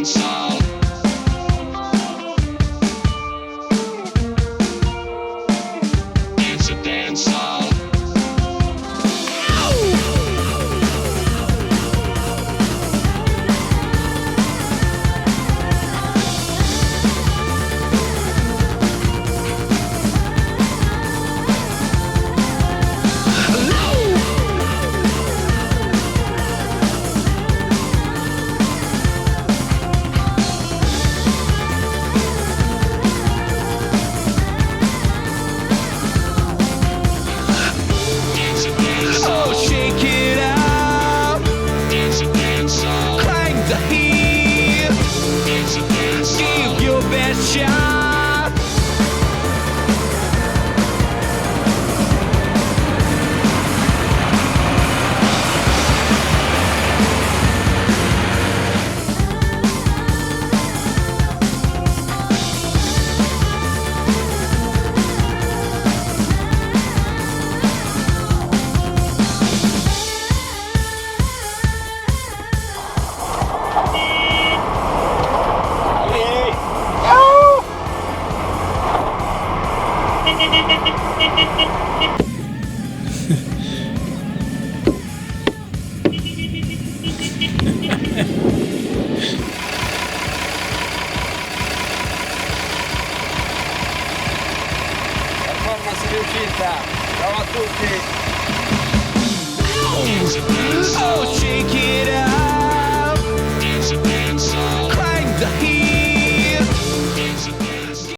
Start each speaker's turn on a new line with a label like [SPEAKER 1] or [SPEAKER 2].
[SPEAKER 1] dance hall. It's a dance hall.
[SPEAKER 2] Oh, shake it out. Crank the heat. Give your best shot.
[SPEAKER 3] Performance riuscita! Ciao a tutti!
[SPEAKER 2] Oh, shake it out.